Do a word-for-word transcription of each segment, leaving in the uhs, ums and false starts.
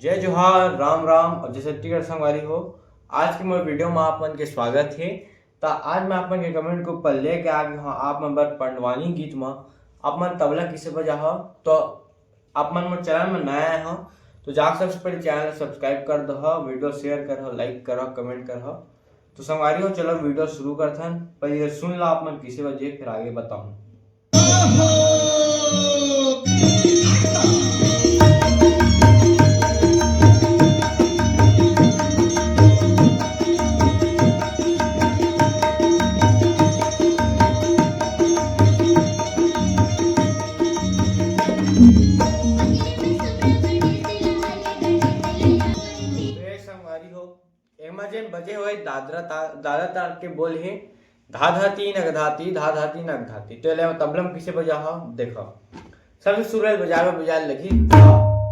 जय जोहार, राम राम और जय छत्तीसगढ़ संगवारी हो। आज के मोर वीडियो में आप मन के स्वागत हे। त आज मैं आप मन के कमेंट के ऊपर लेके आ गया हूँ आप मन बर पंडवानी गीत में। आप मन तबला किसे बजा हो, तो आप मन मोर चैनल में नया आए हो तो जाके सबसे पहले चैनल सब्सक्राइब कर दो, वीडियो शेयर कर हो, लाइक कर हो, कमेंट कर हो। तो संगवारी हो, चलो वीडियो शुरू करथन। पहले ये सुन लो आप मन किसे बजे, फिर आगे बताऊँ। संगवारी हो, एमा जेन बजे होए दादरा ता-, दादरा ताल के बोल हे, धा धा तीन अगधाती, धा धा तीन अगधाती। तो एला तबला में किसे बजा हो, देखो। सबसे शुरू में बजावे बजाए लगी धा,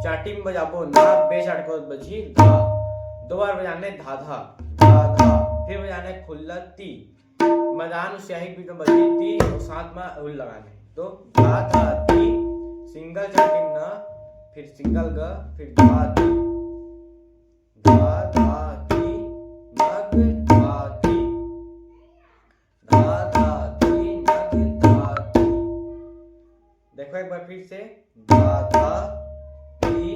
चाटी में बजाबो ना, बे चाट को बजी धा। दो बार बजाने धा धा, धा धा, फिर बजाने खुल्ला ती। मजान उस स्याही के बीच में बजी ती और साथ में हुल लगाने। तो धा धा ती, सिंगल चाटी में ना, फिर सिंगल ग, फिर धा ती। धा धा ती, नग धा ती। धा धा ती, नग धा ती। देखो एक बार फिर से, धा धा ती,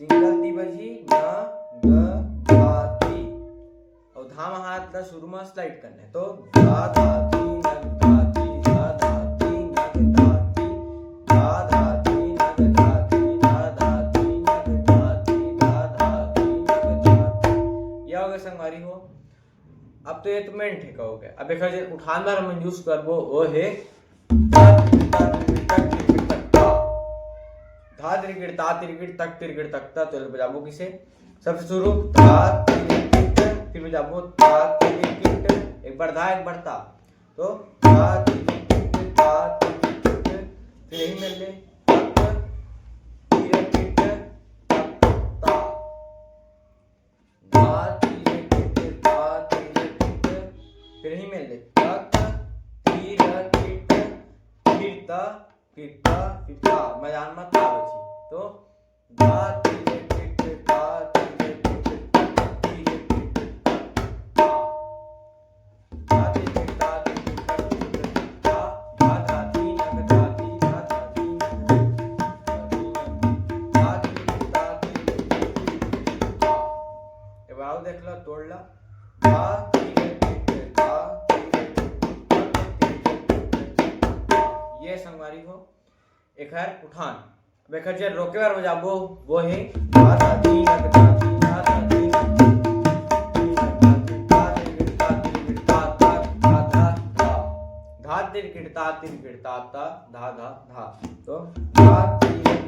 सिंगल ती बजी, न ग धा ती। और धा में हाथ ला शुरू में स्लाइड करने, तो धा धा ती, नग धा ती, धा धा ती, नग धा ती, धा धा ती, नग धा ती, धा धा ती, नग धा ती, धा धा ती, नग धा ती। ये हो गए संगवारी हो। अब तो ये तो मेन ठेका हो गया। अब एक जे उठान बार हम यूज करबो, वो है धा तिरगिट ता तिरगिट तक तिरगिट तक ता। धा तिरगिट ता तिरगिट तक तिरगिट तक ता। तो बजाबो किसे? सबसे शुरू धा तिरगिट, फिर बजाबो धा तिरगिट, एक बार धा, एक बार ता। तो धा तिरगिट ता तिरगिट, फिर यही मिल ले तक तिरगिट तक ता। धा तिरगिट ता तिरगिट, फिर यही मिल ले तक तिरगिट, फिर ता, फिर ता, फिर ता। मजान में ता बजी। तो धा तिरगिट ता तिरगिट तक तिरगिट तक ता। धा तिरगिट ता तिरगिट तक तिरगिट तक ता। धा धा ती नग धा ती, धा धा ती नग धा ती नग धा तिरगिट ता तिरगिट तक तिरगिट तक ता। एक बार और देख लो, तोड़ ला। धा तिरगिट ता तिरगिट तक तिरगिट तक ता। ये संगवारी हो एखर उठान। अब एखर जे रोके बर बजाबो, वो हे धा धा ती नग धा ती, धा धा ती नग धा ती, धा धा ती नग धा ती, धा तिरगिट ता तिरगिट ता तिरगिट ता ता, धा धा धा। तो धा तिरगिट